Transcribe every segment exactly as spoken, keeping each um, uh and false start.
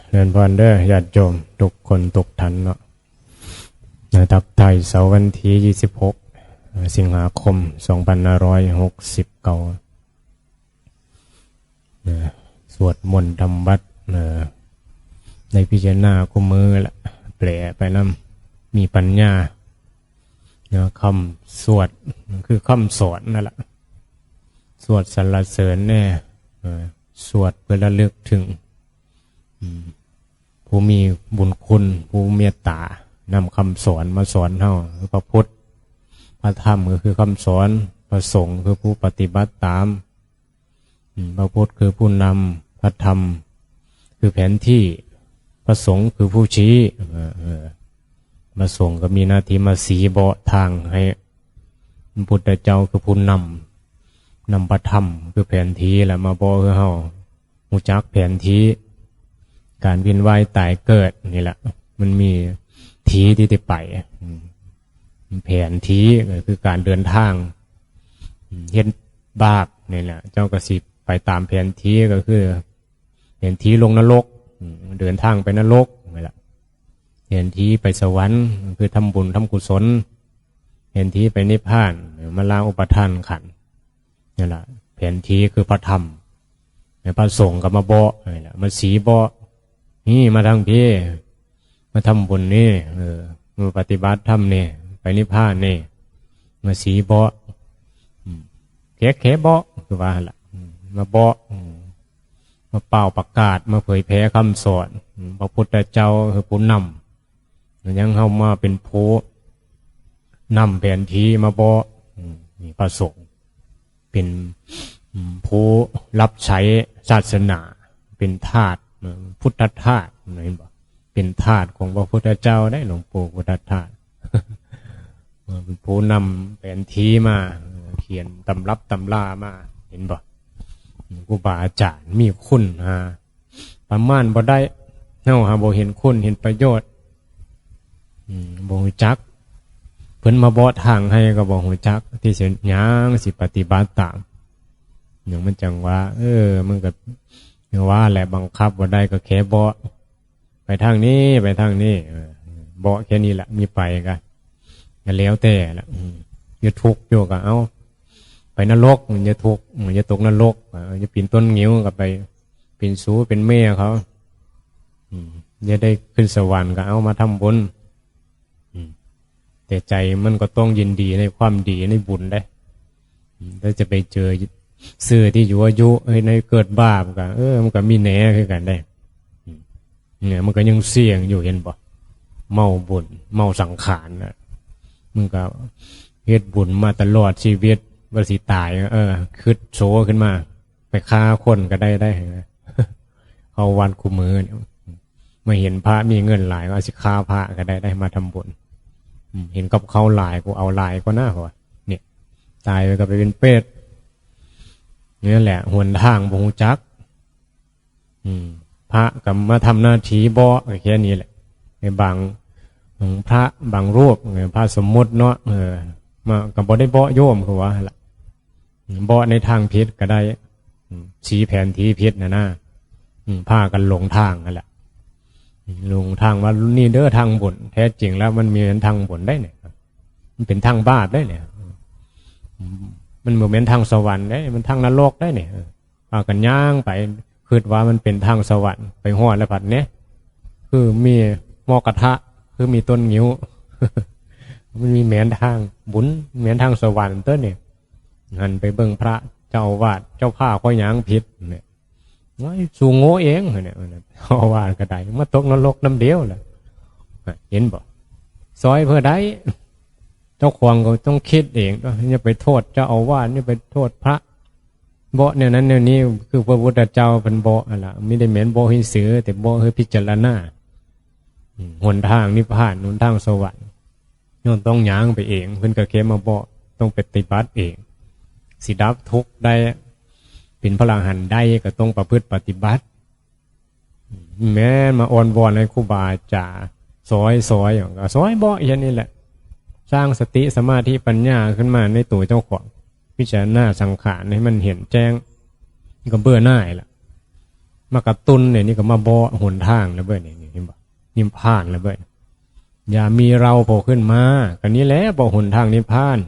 เจริญพรเด้อญาติโยมทุกคนทุกท่านเนาะ นะ ทักทายเสาร์วันที่ยี่สิบหก สิงหาคม สองพันห้าร้อยหกสิบเก้า นะ สวดมนต์ทำวัตร นะ ได้พิจารณาคู่มื้อละ แปลไปนำ มีปัญญา นะ คำสวด คือคำสอนนั่นแหละ สวดสรรเสริญแน่ เออ สวดเพื่อระลึกถึง อืม ผู้มีบุญคุณ ผู้เมตตา นำคำสอนมาสอนเฮา คือพระพุทธ พระธรรมก็คือคำสอน พระสงฆ์คือผู้ปฏิบัติตาม อืม พระพุทธคือผู้นำ พระธรรมคือแผนที่ พระสงฆ์คือผู้ชี้ เออ เออ พระสงฆ์ก็มีหน้าที่มาสีเบาะทางให้ พระพุทธเจ้าคือผู้นำ นำพระธรรมคือแผนที่ แล้วมาเบาะคือเฮา ฮู้จักแผนที่ การเวียนว่ายตายเกิดนี่แหละ มันมีที่ที่จะไป อืม แผนที่ก็คือการเดินทาง อืม เฮ็ดบาปนี่แหละ เจ้าก็สิไปตามแผนที่ก็คือ แผนที่ลงนรก อืม เดินทางไปนรกนี่แหละ แผนที่ไปสวรรค์คือทำบุญทำกุศล แผนที่ไปนิพพาน มาล้างอุปาทานขันธ์ นั่นแหละ แผนที่คือพระธรรม แล้วพระสงฆ์ก็มาเบาะนี่แหละ มาสีเบาะ นี่มาทางพี้ มาทำบุญนี่ เออ มาปฏิบัติธรรมนี่ ไปนิพพานนี่ มาสีเบาะ อืม แคะแคะเบาะ คือว่าหั่นล่ะ อืม มาเบาะ อืม มาเป่าประกาศ มาเผยแผ่คำสอน อืม พระพุทธเจ้าคือผู้นำ ยังเฮามาเป็นผู้นำแผนที่มาเบาะ อืม นี่พระสงฆ์ เป็น อืม ผู้รับใช้ศาสนา เป็นทาส เอ่อ พุทธทาส เห็นบ่ เป็นทาสของพระพุทธเจ้าได้ หลวงปู่พุทธทาส เอ่อ เป็นผู้นำแผนที่มา เอ่อ เขียนตำรับตำรามา เห็นบ่ ครูบาอาจารย์มีคุณหาประมาณบ่ได้ เฮาหาบ่เห็นคุณเห็นประโยชน์ อืม บ่ฮู้จัก เพิ่นมาเบาะทางให้ก็บ่ฮู้จัก ที่สิหยังสิปฏิบัติตาม หยังมันจังว่า เออ มันก็ว่าแหละ บังคับบ่ได้ก็แค่เบาะ ไปทางนี้ ไปทางนี้ เออ เบาะแค่นี้แหละ มีไปก็ ก็แล้วแต่ละ อืม อย่าทุกข์อยู่ก็เอา ไปนรก อย่าทุกข์ อย่าตกนรก เออ อย่าปีนต้นงิ้วก็ไป เป็นชู้เป็นเมียเขา อืม อย่าได้ขึ้นสวรรค์ก็เอามาทำบุญ อืม แต่ใจมันก็ต้องยินดีในความดีในบุญได้ อืม ถ้าจะไปเจอซื่อที่อยู่อายุ เฮ้ย ในเกิดบาปก็ เออ มันก็มีแหน่คือกันได้ อืม เนี่ย มันก็ยังเสี่ยงอยู่ เห็นบ่ เมาบุญ เมาสังขารน่ะ มันก็เฮ็ดบุญมาตลอดชีวิต ว่าสิตาย เออ คิดโสขึ้นมา ไปฆ่าคนก็ได้ ได้ เข้าวัดคู่มื้อเนี่ย มาเห็นพระมีเงินหลาย ก็สิฆ่าพระก็ได้ ได้มาทำบุญ อืม เห็นกับข้าวหลาย กูเอาหลายกว่าหน้า เขาว่า เนี่ย ตายไปก็ไปเป็นเปรต นี่แหละ หนทางบ่ฮู้จัก อืม พระก็มาทำหน้าที่เบาะ ก็แค่นี้แหละ ในบาง อืม พระบางรูป เออ พระสมมุติเนาะ เออ มาก็บ่ได้เบาะโยม คือว่าหั่นล่ะ อืม เบาะในทางผิดก็ได้ อืม ชี้แผนที่ผิดน่ะนะ อืม พากันหลงทางนั่นแหละ อืม หลงทางว่านี่เด้อทางบุญ แท้จริงแล้วมันมีทางบุญได้เนี่ย มันเป็นทางบาปได้เนี่ย อืม มันบ่แม่นทางสวรรค์ได้ มันทางนรกได้เนี่ย เออ พากันย่างไป คิดว่ามันเป็นทางสวรรค์ ไปฮอดแล้วผัดเนี่ย คือมีหม้อกระทะ คือมีต้นงิ้ว มันมีแม่นทางบุญ แม่นทางสวรรค์เด้อเนี่ย หันไปเบิ่งพระเจ้าอาวาส เจ้าพาข้อยย่างผิดเนี่ย โอ้ย สูโง่เองเนี่ย เจ้าอาวาสก็ได้ มาตกนรกนำเดียวแหละ เห็นบ่ ซอยเพื่อได้ เจ้าของก็ต้องคิดเองเนาะ อย่าไปโทษเจ้าอาวาส อย่าไปโทษพระ เบาะแนวนั้นแนวนี้ คือพระพุทธเจ้าเพิ่นเบาะหั่นล่ะ มีแต่แม่นเบาะให้ซื่อ แต่เบาะให้พิจารณา อืม หนทางนิพพาน หนทางสวรรค์ ย้อนต้องย่างไปเอง เพิ่นก็แค่มาเบาะ ต้องปฏิบัติเอง สิดับทุกข์ได้ เป็นพระอรหันต์ได้ ก็ต้องประพฤติปฏิบัติ แม่นมาอ้อนวอนให้ครูบาอาจารย์ซอย ซอย ก็ซอยเบาะอย่างนี้แหละ สร้างสติสมาธิปัญญาขึ้นมาในตัวเจ้าของ พิจารณาสังขารให้มันเห็นแจ้ง ก็เบื่อหน่ายละ มากระตุ้นเนี่ย นี่ก็มาเบาะหนทางแล้วเบ้อนี่ เห็นบ่ นิพพานแล้วเบ้อ อย่ามีเราโผล่ขึ้นมา ก็นี่แหละเบาะหนทางนิพพาน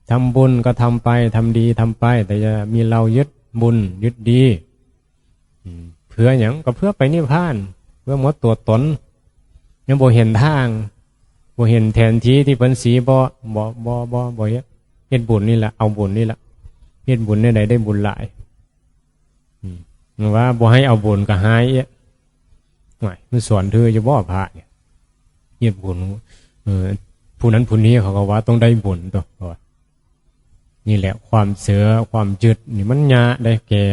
ทำบุญก็ทำไป ทำดีทำไป แต่อย่ามีเรายึดบุญยึดดี อืม เพื่อหยัง ก็เพื่อไปนิพพาน เพื่อหมดตัวตน ยังบ่เห็นทาง บ่เห็นแผนที่ที่เพิ่นสีบ่ บ่ บ่ บ่ บ่เฮ็ด เฮ็ดบุญนี่แหละ เอาบุญนี่แหละ เฮ็ดบุญแนวใดได้บุญหลาย อืม ว่าบ่ให้เอาบุญก็หายเอ๊ะ ห่วย มันสอนถืออยู่บ่พระเนี่ย เฮ็ดบุญ เออ ผู้นั้นผู้นี้เขาก็ว่าต้องได้บุญตัว นี่แหละความเสือความยึดนี่มันยะได้แก่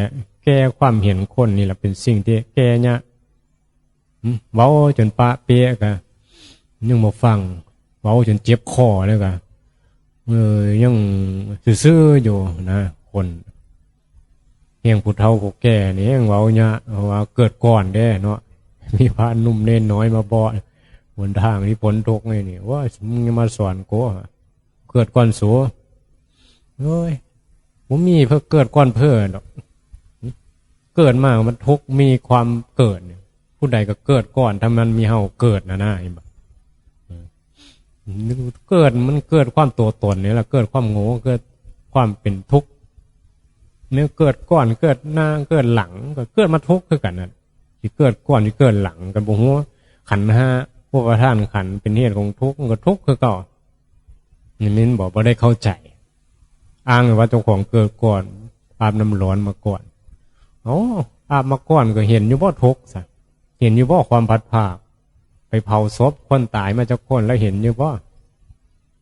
แก่ความเห็นคนนี่แหละเป็นสิ่งที่แก่ยะ หึ เว้าจนปะเปะกะยังบ่ฟัง เว้าจนเจ็บคอแล้วกะ เออ ยังซื่อๆอยู่นะ คน แฮงผู้เฒ่าผู้แก่นี่แฮงเว้ายะ เพราะว่าเกิดก่อนเด้เนาะ มีพระหนุ่มเณรน้อยมาบอก หนทางที่พ้นทุกข์นี่ นี่ ว่ามึงอย่ามาสอนกู เกิดก่อนสู เฮ้ย บ่มีเพิ่นเกิดก่อนเพิ่นดอก เกิดมามันทุกข์มีความเกิดเนี่ย ผู้ใดก็เกิดก่อน ถ้ามันมีเฮาเกิดนะนะ เห็นบ่ เกิดมันเกิดความตัวตนนี่แหละ เกิดความโง่ เกิดความเป็นทุกข์ เนี่ยเกิดก่อน เกิดหน้า เกิดหลัง ก็เกิดมาทุกข์คือกันนั่น สิเกิดก่อน สิเกิดหลัง ก็บ่ฮู้ ขันธ์ห้า อุปาทานขันธ์เป็นเหตุของทุกข์ มันก็ทุกข์คือเก่า นี่มินบอกบ่ได้เข้าใจ อ้างว่าเจ้าของเกิดก่อน อาบน้ำร้อนมาก่อน เอ้า อาบมาก่อนก็เห็นอยู่บ่ทุกข์ซะ เห็นอยู่บ่ความพลัดพราก ไปเผาศพคนตายมาจักคนแล้วเห็นอยู่บ่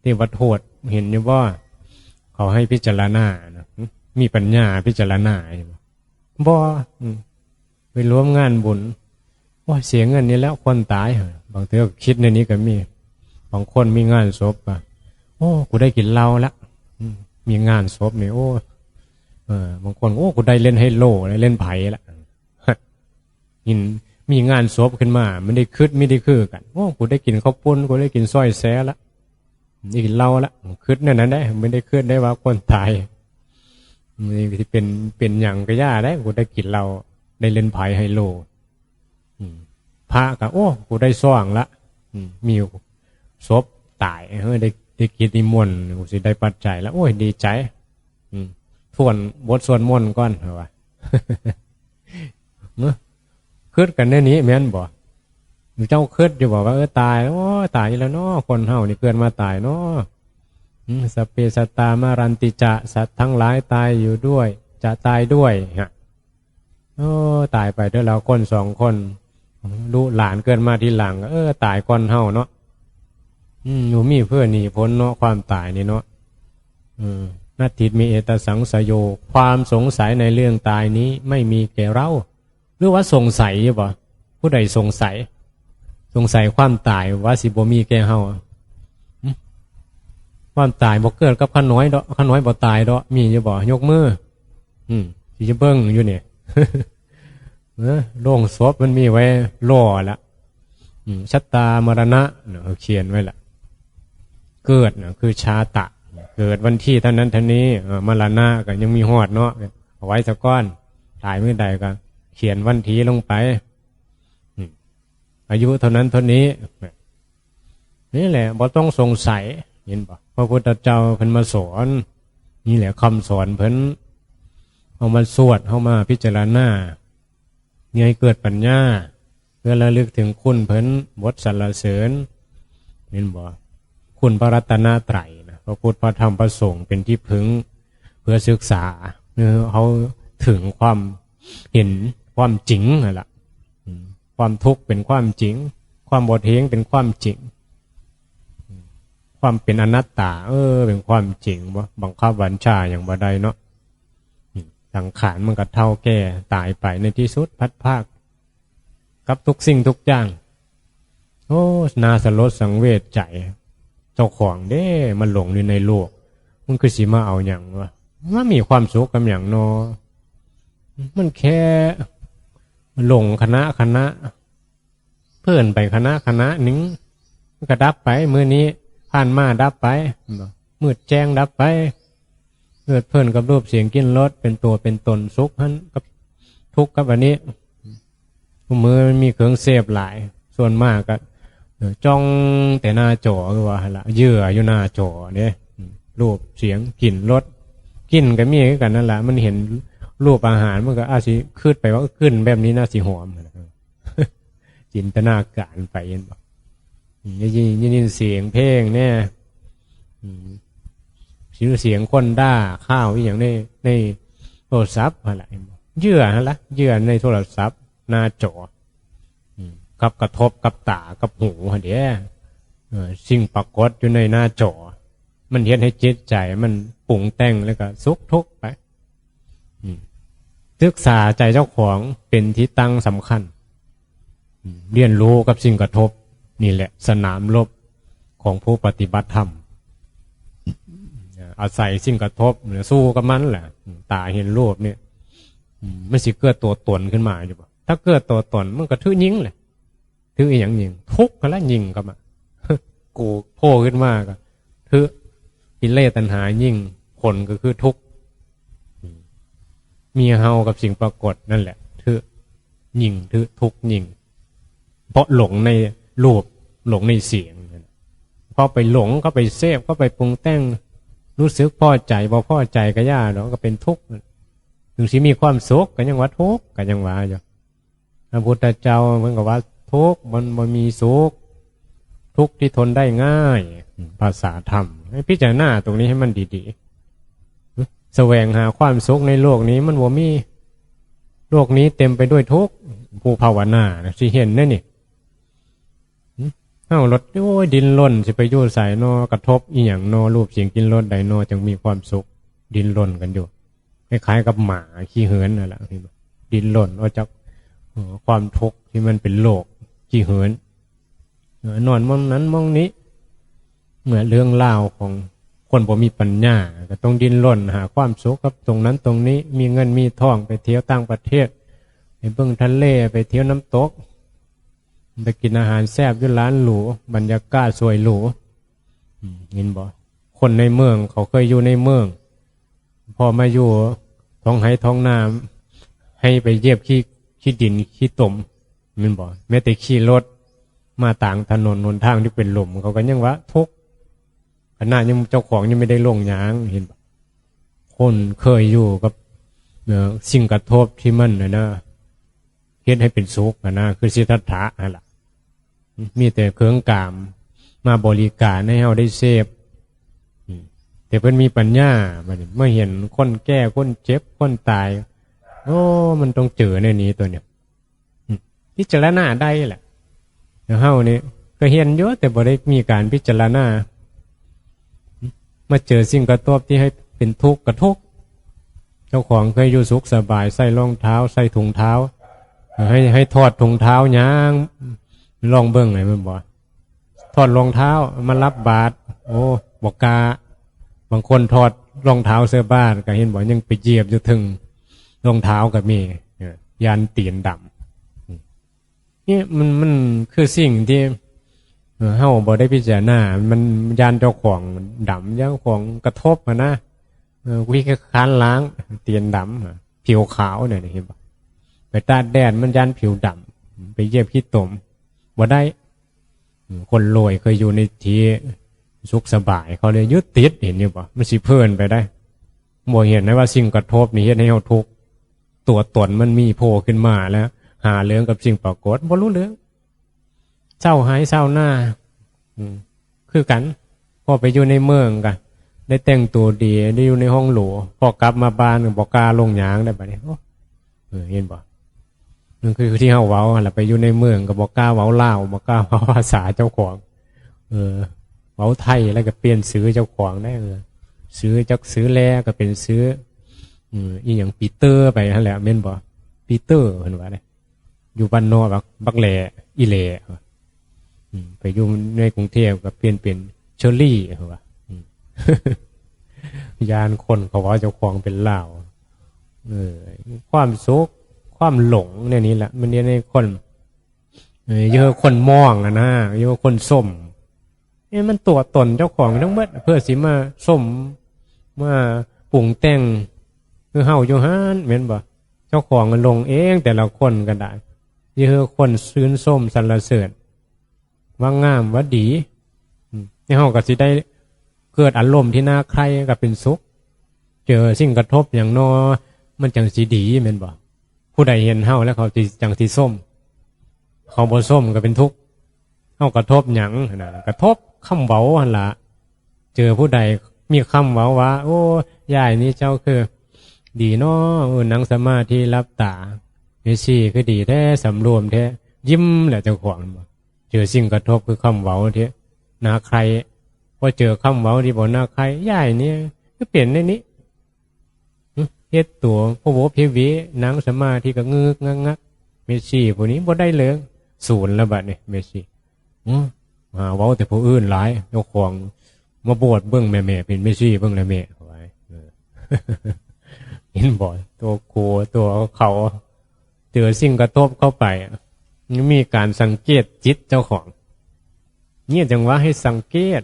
ที่ว่าโทษเห็นอยู่บ่ เขาให้พิจารณานะ มีปัญญาพิจารณาอยู่บ่ บ่ อืม ไปร่วมงานบุญ โอ้ย เสียเงินนี่แล้วคนตาย บางเทื่อก็คิดในนี้ก็มี บางคนมีงานศพอะ โอ้ กูได้กินเหล้าละ อืม มีงานศพนี่ โอ้ เออ บางคน โอ้ กูได้เล่นไฮโล ได้เล่นไพ่ละ เห็นมีงานศพขึ้นมา มันได้คิด ไม่ได้คือกัน โอ้ กูได้กินข้าวปุ้น กูได้กินซอยแซะละ ได้กินเหล้าละ คิดแนวนั้นได้ ไม่ได้คิดได้ว่าคนตาย มันสิเป็น เป็นหยังก็อย่าได้ กูได้กินเหล้า ได้เล่นไพ่ไฮโล อืม พระก็ โอ้ กูได้ซองละ อืม มีศพตาย เฮ้ย ได้ ได้กิจนิมนต์ กูสิได้ปัจจัยละ โอ้ย ดีใจ อืม ทวนบทสวดมนต์ก่อน ว่า เนอะ คิดกันแนวนี้แม่นบ่ เจ้าคิดอยู่บ่ว่า เออ ตายแล้ว โอ้ย ตายแล้วเนาะ คนเฮานี่เกิดมาตายเนาะ อืม สัพเพสัตตา มะรันติจะ สัตว์ทั้งหลายตายอยู่ด้วย จะตายด้วย ฮะ โอ้ ตายไปเด้อ เราคนสองคน ลูกหลานเกิดมาทีหลัง เออ ตายก่อนเฮาเนาะ อืม อยู่มีเพื่อหนีพ้นเนาะ ความตายนี่เนาะ เออ นัตถิ เม เอตา สังสโย ความสงสัยในเรื่องตายนี้ไม่มีแก่เรา หรือว่าสงสัยอยู่บ่ ผู้ใดสงสัย สงสัยความตายว่าสิบ่มีแก่เฮา หึ ความตายบ่เกิดกับข้าน้อยดอก ข้าน้อยบ่ตายดอก มีอยู่บ่ ยกมือ อืม สิจะเบิ่งอยู่เนี่ย เออ โลงศพมันมีไว้รอละ อืม ชะตามรณะเนาะ เขาเขียนไว้ละ เกิดนะคือชาตะ เกิดวันที่เท่านั้นเท่านี้ เออ มรณะก็ยังมีฮอดเนาะ เอาไว้ซะก่อน ตายมื้อใดก็เขียนวันที่ลงไป อืม อายุเท่านั้นเท่านี้ นี่แหละ บ่ต้องสงสัย เห็นบ่ พระพุทธเจ้าเพิ่นมาสอน นี่แหละคำสอนเพิ่น เอามาสวด เอามาพิจารณา นี่ให้เกิดปัญญา เพื่อระลึกถึงคุณเพิ่น บทสรรเสริญ เห็นบ่ คุณพระรัตนตรัยนะ พระพุทธ พระธรรม พระสงฆ์เป็นที่พึ่ง เพื่อศึกษา เพื่อเขาถึงความเห็นความจริงนั่นแหละ อืม ความทุกข์เป็นความจริง ความบ่เที่ยงเป็นความจริง อืม ความเป็นอนัตตา เออ เป็นความจริงบ่ บังคับบัญชาหยังบ่ได้เนาะ อืม สังขารมันก็เฒ่าแก่ตายไป ในที่สุดพลัดพรากกับทุกสิ่งทุกอย่าง โอ้ น่าสลดสังเวชใจ เจ้าของเด้ มันหลงอยู่ในโลก มันคือสิมาเอาหยังวะ มามีความสุขกับหยังนอ มันแค่หลงคณะคณะ เพลินไปคณะคณะหนึ่ง มันก็ดับไป มื้อนี้ผ่านมาดับไป มืดแจ้งดับไป เพลิดเพลินกับรูปเสียงกลิ่นรส เป็นตัวเป็นตน สุขหั่นกับทุกข์กับอันนี้ ผู้มื้อมันมีเครื่องเสพหลาย ส่วนมากก็ เออ จ้องแต่หน้าจอ คือว่าหั่นละ เยื่ออยู่หน้าจอเด้ อืม รูป เสียง กลิ่น รส กลิ่นก็มีคือกันนั่นล่ะ มันเห็นรูปอาหาร มันก็อาจสิคิดไปว่า เออ กลิ่นแบบนี้น่าสิหอม จินตนาการไป เห็นบ่ อืม ได้ยิน ได้ยินเสียงเพลงแน่ อืม เสียงคนด่า ข่าวอีหยังใน ในโทรศัพท์หั่นล่ะ เห็นบ่ เยื่อหั่นล่ะ เยื่อในโทรศัพท์ หน้าจอ อืม กับกระทบกับตากับหูหั่นเด้ เออ สิ่งปรากฏอยู่ในหน้าจอ มันเฮ็ดให้จิตใจมันปรุงแต่งแล้วก็สุขทุกข์ไป อืม ศึกษาใจเจ้าของเป็นที่ตั้งสำคัญ อืม เรียนรู้กับสิ่งกระทบ นี่แหละสนามรบของผู้ปฏิบัติธรรม อาศัยสิ่งกระทบเนี่ยสู้กับมันแหละ อืม ตาเห็นรูปเนี่ย อืม มันสิเกิดตัวตนขึ้นมาอยู่บ่ ถ้าเกิดตัวตนมันก็ถือยิ่งแหละ ถืออีหยังยิ่ง ทุกข์หั่นละยิ่งเข้ามา กูโผล่ขึ้นมาก็ถือกิเลสตัณหายิ่ง ผลก็คือทุกข์ อืม มีเฮากับสิ่งปรากฏนั่นแหละ ถือยิ่ง ถือทุกข์ยิ่ง เพราะหลงในรูป หลงในเสียง เข้าไปหลง เข้าไปเสพ เข้าไปปรุงแต่ง รู้สึกพอใจ บ่พอใจก็อย่าดอก ก็เป็นทุกข์ ถึงสิมีความสุขก็ยังว่าทุกข์ ก็ยังว่าอยู่ พระพุทธเจ้าเพิ่นก็ว่า ทุกข์มันบ่มีสุข ทุกข์ที่ทนได้ง่าย ภาษาธรรม ให้พิจารณาตรงนี้ให้มันดีๆ แสวงหาความสุขในโลกนี้มันบ่มี โลกนี้เต็มไปด้วยทุกข์ ผู้ภาวนานะสิเห็นได้นี่ หึ เฮาลด โอ้ย ดิ้นรนสิไปอยู่ไสนอ กระทบอีหยังนอ รูปเสียงกลิ่นรสใดนอ จังมีความสุข ดิ้นรนกันอยู่ คล้ายๆกับหมาขี้เหินนั่นแหละ ดิ้นรนออกจาก เอ่อ ความทุกข์ที่มันเป็นโรคขี้เหิน เอ่อ นอนหม่องนั้นหม่องนี้ เมื่อเรื่องราวของคนบ่มีปัญญา ก็ต้องดิ้นรนหาความสุขกับตรงนั้นตรงนี้ มีเงินมีทองไปเที่ยวต่างประเทศ ไปเบิ่งทะเล ไปเที่ยวน้ำตก ไปกินอาหารแซ่บอยู่ร้านหรู บรรยากาศสวยหรู อืม เห็นบ่ คนในเมืองเขาเคยอยู่ในเมือง พอมาอยู่ท้องไร่ท้องนา ให้ไปเหยียบขี้ ขี้ดินขี้ตม แม่นบ่ แม้แต่ขี่รถมาตางถนนหนทางที่เป็นหลุม เขาก็ยังว่าทุกข์ ขนาดยังเจ้าของยังไม่ได้ลงยาง เห็นบ่ คนเคยอยู่กับ เอ่อ สิ่งกระทบที่มันน่ะนะ เฮ็ดให้เป็นสุขหั้นนะ คือสิทธัตถะหั่นล่ะ มีแต่เครื่องกามมาบริการให้เฮาได้เสพ อืม แต่เพิ่นมีปัญญา บัดนี้มาเห็นคนแก่ คนเจ็บ คนตาย โอ้ มันต้องเจอแนวนี้ตัวเนี้ย อืม พิจารณาได้แหละ แล้วเฮานี่ก็เห็นอยู่ แต่บ่ได้มีการพิจารณา มาเจอสิ่งกระทบที่ให้เป็นทุกข์ก็ทุกข์ เจ้าของเคยอยู่สุขสบาย ใส่รองเท้า ใส่ถุงเท้า ให้ ให้ถอดถุงเท้าย่าง ลองเบิ่งให้มันบ่ ถอดรองเท้ามารับบาตร โอ้ บ่กล้า บางคนถอดรองเท้าใส่บาตรก็เห็นบ่ ยังไปเหยียบอยู่เทิงรองเท้าก็มี เออ ย่านตีนดำ นี่มัน มันคือสิ่งที่ เอ่อ เฮาบ่ได้พิจารณา มันย่านเจ้าของดำ เจ้าของกระทบหั้นนะ เออ วิธีการล้างตีนดำ ผิวขาวเนี่ย เห็นบ่ ไปตากแดดมันย่านผิวดำ ไปเหยียบขี้ตม บ่ได้ อืม คนรวยเคยอยู่ในที่สุขสบาย เขาเลยยึดติด เห็นอยู่บ่ มันสิเพลินไปได้ บ่เห็นได้ว่าสิ่งกระทบนี่เฮ็ดให้เฮาทุกข์ ตัวตนมันมีโผล่ขึ้นมาแล้ว หาเรื่องกับสิ่งปรากฏ บ่รู้เรื่อง ชาวไร่ชาวนา อืม คือกัน พอไปอยู่ในเมืองก็ได้แต่งตัวดี ได้อยู่ในห้องหรู พอกลับมาบ้านก็บ่กล้าลงยางได้บัดนี้ โอ้ เออ เห็นบ่ นั่นคือที่เฮาเว้าหั่นล่ะ ไปอยู่ในเมืองก็บ่กล้าเว้าลาว บ่กล้าเว้าภาษาเจ้าของ เออ เว้าไทยแล้วก็เปลี่ยนชื่อเจ้าของได้ เออ ชื่อจักชื่อแลก็เป็นชื่อ อืม อีหยังปีเตอร์ไปหั่นแหละ แม่นบ่ ปีเตอร์เพิ่นว่าเด้ อยู่บ้านนอกบัก บักแหล่ อีแหล่ อืม ไปอยู่ในกรุงเทพก็เปลี่ยนเป็นเชอรี่ เพิ่นว่า อืม ย่านคนเขาว่าเจ้าของเป็นลาว เออ ความสุข ความหลงเนี่ยนี่แหละ มันเฮ็ดให้คน เออ เยอะคนมองอะนะ เยอะคนส้ม เอ๊ะ มันตัวตนเจ้าของทั้งหมด เพื่อสิมาส้ม มาปรุงแต่ง คือเฮาอยู่หั่น แม่นบ่ เจ้าของมันหลงเอง แต่ละคนก็ได้ สิหื้อคนซื่นชมสรรเสริญ ว่างาม ว่าดี อืม นี่เฮาก็สิได้เกิดอารมณ์ที่น่าใคร่ ก็เป็นสุข เจอสิ่งกระทบหยังน้อ มันจั่งสิดีแม่นบ่ ผู้ใดเห็นเฮาแล้วเขาสิ จั่งสิชม เขาบ่ชมก็เป็นทุกข์ เฮากระทบหยังหั่นน่ะ กระทบคำเว้าหั่นล่ะ เจอผู้ใดมีคำเว้าว่า โอ้ ยายนี่เจ้าคือดีน้อ เออ นั่งสมาธิหลับตา เมสซี่คือดีแท้ สำรวมแท้ ยิ้มแหละเจ้าของ เจอสิ่งกระทบคือคำเว้าที่น่าใคร่ พอเจอคำเว้าที่บ่น่าใคร่ ยายนี่คือเป็นแนวนี้ หึ เฮ็ดตัวพะโวะเพเว นั่งสมาธิก็งึกงักงัก เมสซี่ผู้นี้บ่ได้เลย ศูนย์แล้วบัดนี้ เมสซี่ หึ หาเว้าแต่ผู้อื่นหลาย เจ้าของมาบวชเบิ่งแม่ๆ เป็นเมสซี่เบิ่งแหละแม่ ว่า เออ เห็นบ่ ตัวครูตัวเขา เจอสิ่งกระทบเข้าไป มีการสังเกตจิตเจ้าของ เนี่ยจั่งว่าให้สังเกต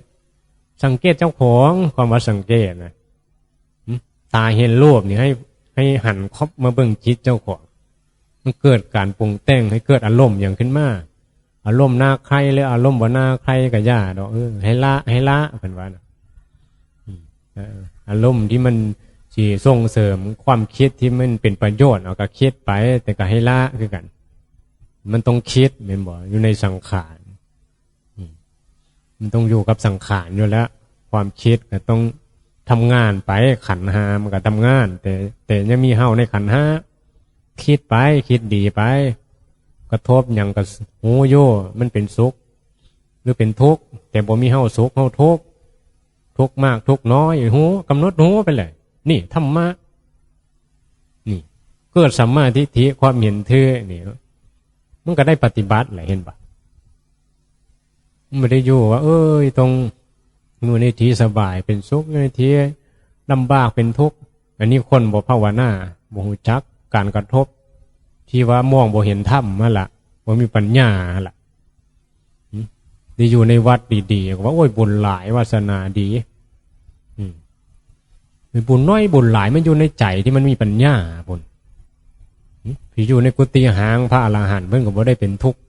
สังเกตเจ้าของ ความว่าสังเกตนะ หึ ตาเห็นรูปนี่ให้ ให้หันเข้ามาเบิ่งจิตเจ้าของ มันเกิดการปรุงแต่ง ให้เกิดอารมณ์หยังขึ้นมา อารมณ์น่าใคร่หรืออารมณ์บ่น่าใคร่ก็อย่าดอก เออ ให้ละ ให้ละ เพิ่นว่านะ อืม เออ อารมณ์ที่มันสิส่งเสริมความคิดที่มันเป็นประโยชน์ เอาก็คิดไป แต่ก็ให้ละคือกัน มันต้องคิดแม่นบ่ อยู่ในสังขาร อืม มันต้องอยู่กับสังขารอยู่แล้ว ความคิดก็ต้องทำงานไป ขันธ์ห้ามันก็ทำงาน แต่ แต่ยังมีเฮาในขันธ์ห้า คิดไป คิดดีไป กระทบหยังก็ฮู้อยู่ มันเป็นสุข หรือเป็นทุกข์ แต่บ่มีเฮาสุข เฮาทุกข์ ทุกข์มาก ทุกข์น้อย ฮู้ กำหนดฮู้ไปเลย นี่ธรรมะ นี่ เกิดสัมมาทิฏฐิ ความเห็นถือนี่ มันก็ได้ปฏิบัติแหละ เห็นปะ มันบ่ได้อยู่ว่า เอ้ย ตรง อยู่ในที่สบายเป็นสุข อยู่ในที่ลำบากเป็นทุกข์ อันนี้คนบ่ภาวนา บ่ฮู้จักการกระทบ ที่ว่ามองบ่เห็นธรรมหั่นล่ะ บ่มีปัญญาหั่นล่ะ หึ ได้อยู่ในวัดดีๆ ก็ว่า โอ้ย บุญหลาย วาสนาดี อืม บุญน้อยบุญหลาย มันอยู่ในใจที่มันมีปัญญาพุ้น หึ ที่อยู่ในกุฏิห้างพระอรหันต์ เพิ่นก็บ่ได้เป็นทุกข์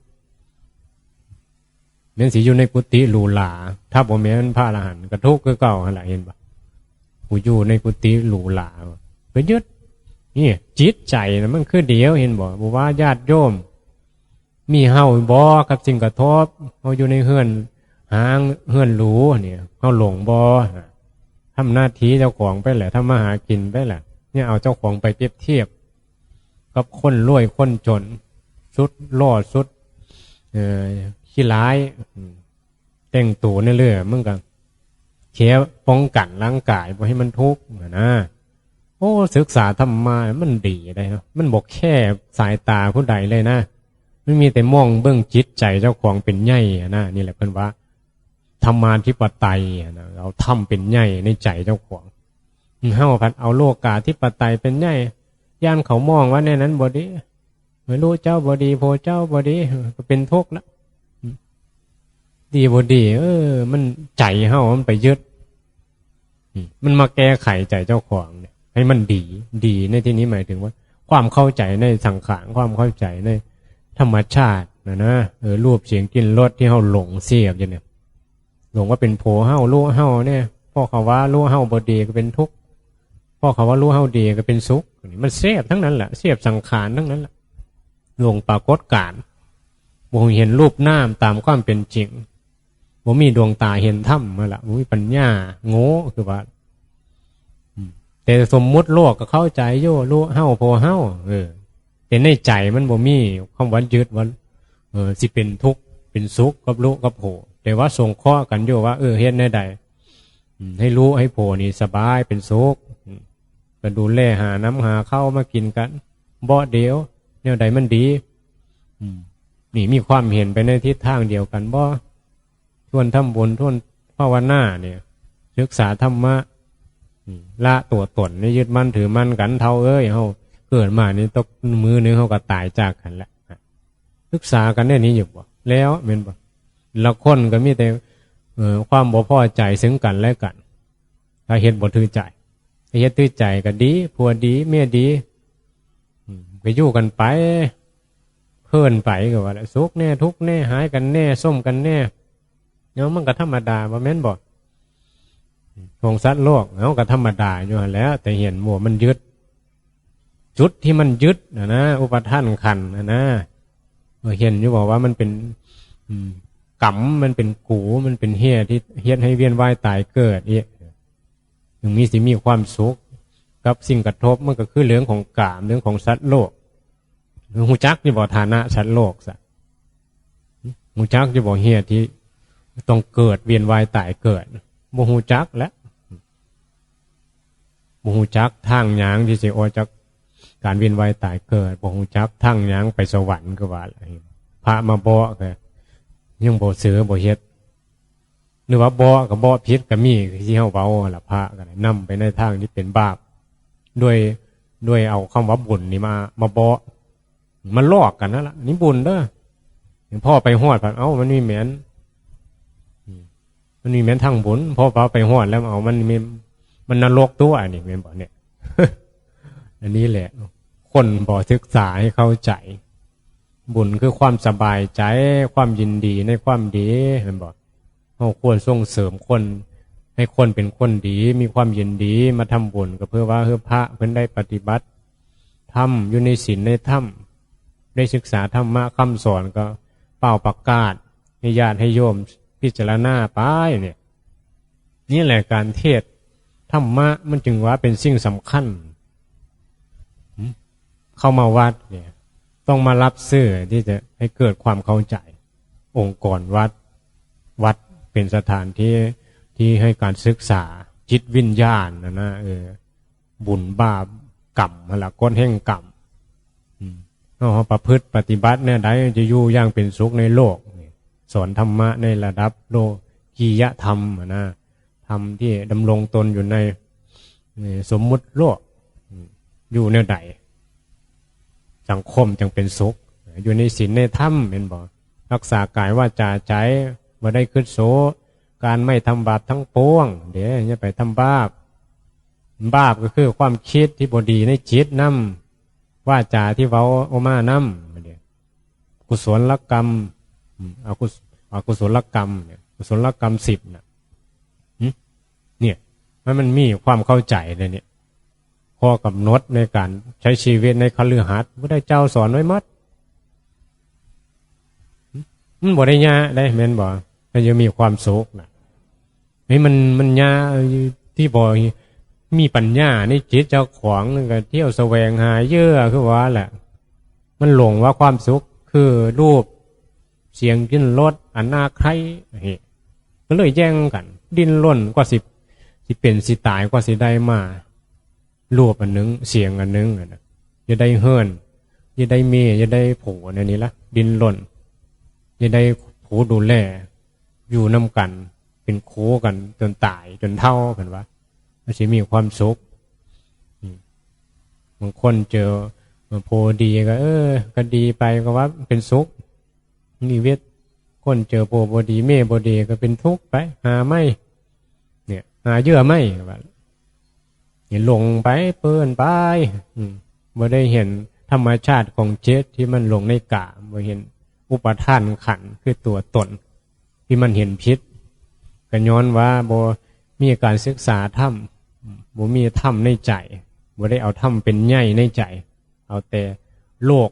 แม่นสิอยู่ในกุฏิหรูหรา ถ้าบ่แม่นพระอรหันต์ก็ทุกข์คือเก่าหั่นล่ะ เห็นบ่ ผู้อยู่ในกุฏิหรูหรา ไปยึด นี่ จิตใจน่ะมันคือเดียว เห็นบ่ บ่ว่าญาติโยม มีเฮาบ่กับสิ่งกระทบ เฮาอยู่ในเฮือนห้าง เฮือนหรูนี่ เฮาหลงบ่ ทำหน้าที่เจ้าของไปแหละ ทำมาหากินไปแหละ เนี่ย เอาเจ้าของไปเปรียบเทียบ กับคนรวยคนจน สุดหล่อสุด เอ่อ ขี้ร้าย อืม แต่งตัวเนี่ยเลย มันก็แค่ป้องกันร่างกายบ่ให้มันทุกข์หั้นนะ โอ้ ศึกษาธรรมะมันดีได้เนาะ มันบ่แคร์สายตาผู้ใดเลยนะ มันมีแต่มองเบิ่งจิตใจเจ้าของเป็นใหญ่หั้นนะ นี่แหละเพิ่นว่า ธรรมาธิปไตยหั้นนะ เอาธรรมเป็นใหญ่ในใจเจ้าของ เฮาพัดเอาโลกาธิปไตยเป็นใหญ่ ย่านเขามองว่าแนวนั้นบ่ดี ไม่รู้เจ้าบ่ดี โพเจ้าบ่ดี ก็เป็นทุกข์ละ ดีบ่ดี เออ มันใจเฮามันไปยึด อืม มันมาแก้ไขใจเจ้าของเนี่ย ให้มันดี ดีในที่นี้หมายถึงว่า ความเข้าใจในสังขาร ความเข้าใจในธรรมชาตินะนะ เออ รูปเสียงกลิ่นรสที่เฮาหลงเสพอยู่เนี่ย หลงว่าเป็นผัวเฮา ลูกเฮาเนี่ย พ่อเขาว่าลูกเฮาบ่ดีก็เป็นทุกข์ พ่อเขาว่าลูกเฮาดีก็เป็นสุข มันเสพทั้งนั้นแหละ เสพสังขารทั้งนั้นแหละ หลงปรากฏการณ์ บ่เห็นรูปนามตามความเป็นจริง บ่มีดวงตาเห็นธรรมมาละ บ่มีปัญญา โง่ คือว่า อืม แต่สมมุติโลกก็เข้าใจอยู่ ลูกเฮา ผัวเฮา เออ แต่ในใจมันบ่มีความว่ายึดว่า เออ สิเป็นทุกข์เป็นสุขกับลูกกับผัว แต่ว่าสงเคราะห์กันอยู่ว่า เออ เฮ็ดแนวใด อืม ให้ลูกให้ผัวนี่สบายเป็นสุข อืม ก็ดูแลหาน้ำหาข้าวมากินกัน บ่เดียว แนวใดมันดี อืม นี่มีความเห็นไปในทิศทางเดียวกันบ่ ชวนทำบุญ ชวนภาวนาเนี่ย ศึกษาธรรมะ อืม ละตัวตนนี่ยึดมั่นถือมั่นกัน เฒ่าเอ้ย เฮาเกิดมานี่ตกมื้อหนึ่งเฮาก็ตายจากกันแหละ ศึกษากันแนวนี้อยู่บ่ แล้วแม่นบ่ ละคนก็มีแต่ เอ่อ ความบ่พอใจซึ่งกันและกัน ถ้าเฮ็ดบ่ถือใจ ถ้าเฮ็ดถือใจก็ดี ผัวดี เมียดี อืม ก็อยู่กันไป เพลินไปก็ว่าละ สุขแน่ ทุกข์แน่ หายกันแน่ ส้มกันแน่ เนาะ มันก็ธรรมดา บ่แม่นบ่ ของสัตว์โลก เฮาก็ธรรมดาอยู่หั่นแหละ แต่เห็นว่ามันยึด จุดที่มันยึดน่ะนะ อุปาทานขันธ์น่ะนะ เออ เห็นอยู่บ่ว่ามันเป็น อืม กรรม มันเป็นกู มันเป็นเหตุที่เฮ็ดให้เวียนว่ายตายเกิดอีก ถึงมีสิมีความสุขกับสิ่งกระทบ มันก็คือเรื่องของกาม เรื่องของสัตว์โลก ฮู้จักอยู่บ่ ฐานะสัตว์โลกซะ ฮู้จักอยู่บ่ เหตุที่ต้องเกิด เวียนว่ายตายเกิด บ่ฮู้จักแล้ว บ่ฮู้จักทางหยังที่สิออกจากการเวียนว่ายตายเกิด บ่ฮู้จักทางหยังไปสวรรค์ คือว่าล่ะ พระมาบอกก็ยังบ่เชื่อบ่เฮ็ด หรือว่าบอกก็บอกผิดก็มี คือที่เฮาเว้าหั่นล่ะ พระก็ได้นำไปในทางที่เป็นบาป ด้วย ด้วยเอาคำว่าบุญนี่มา มาบอก มันลอกกันนั่นล่ะ นี่บุญเด้อ พอไปฮอดพัด เอ้า มันมีแม่น อืม มันมีแม่นทางบุญ พอไปฮอดแล้ว เอ้า มันมี มันนรกตัว อันนี้แม่นบ่เนี่ย อันนี้แหละ คนบ่ศึกษาให้เข้าใจ บุญคือความสบายใจ ความยินดีในความดี แม่นบ่ เฮาควรส่งเสริมคน ให้คนเป็นคนดี มีความยินดี มาทำบุญ ก็เพื่อว่า เพื่อพระเพิ่นได้ปฏิบัติธรรม อยู่ในศีลในธรรม ได้ศึกษาธรรมะคำสอน ก็เป่าประกาศให้ญาติให้โยมพิจารณาไปเนี่ย นี่แหละการเทศน์ธรรมะ มันจึงว่าเป็นสิ่งสำคัญ หึ เข้ามาวัดเนี่ย ต้องมารับเสื้อที่จะให้เกิดความเข้าใจ องค์กรวัด วัดเป็นสถานที่ที่ให้การศึกษาจิตวิญญาณน่ะนะ เออ บุญบาปกรรมหั่นล่ะ กฎแห่งกรรม อืม เฮา เฮาประพฤติปฏิบัติแนวใด จะอยู่อย่างเป็นสุขในโลก สอนธรรมะในระดับโลกียธรรมหั่นนะ ธรรมที่ดำรงตนอยู่ใน ในสมมุติโลก อืม อยู่แนวใด สังคมจังเป็นสุข อยู่ในศีลในธรรม แม่นบ่ รักษากายวาจาใจ บ่ได้คิดโส การไม่ทำบาปทั้งปวง เด้ อย่าไปทำบาป บาปก็คือความคิดที่บ่ดีในจิตนำ วาจาที่เว้าออกมานำ เด้ กุศลกรรม อืม อกุศ- อกุศลกรรมเนี่ย กุศลกรรมสิบน่ะ หึ เนี่ย มัน มันมีความเข้าใจเลยเนี่ย ข้อกำหนดในการใช้ชีวิตในคฤหัสถ์ พุทธเจ้าสอนไว้หมด หึ มันบ่ได้ยากเด้ แม่นบ่ มันยังมีความสุขน่ะ เฮ้ย มัน มันยากที่บ่มีปัญญาในจิตเจ้าของ ก็เที่ยวแสวงหาเหยื่อ คือว่าแหละ มันหลงว่าความสุขคือรูป เสียง กลิ่น รส อันน่าใคร่ เฮ้ย ก็เลยแย่งกัน ดิ้นรนกว่าสิ สิเป็นสิตาย กว่าสิได้มา รูปอันหนึ่ง เสียงอันหนึ่งอะนะ อย่าได้เฮือน อย่าได้เมีย อย่าได้ผัว แนวนี้ละ ดิ้นรน อย่าได้ผู้ดูแล อยู่นำกัน เป็นคู่กันจนตาย จนเฒ่า เพิ่นว่า มันสิมีความสุข อืม บางคนเจอผัวดีก็ เออ ก็ดีไป ก็ว่าเป็นสุข ชีวิต คนเจอผัวบ่ดี เมียบ่ดี ก็เป็นทุกข์ไป หาใหม่ เนี่ย หาเหยื่อใหม่ ว่า นี่หลงไป เพลินไป อืม บ่ได้เห็นธรรมชาติของจิตที่มันหลงในกาม บ่เห็นอุปาทานขันธ์คือตัวตน ที่มันเห็นผิด ก็ย้อนว่าบ่มีการศึกษาธรรม บ่มีธรรมในใจ บ่ได้เอาธรรมเป็นใหญ่ในใจ เอาแต่โลก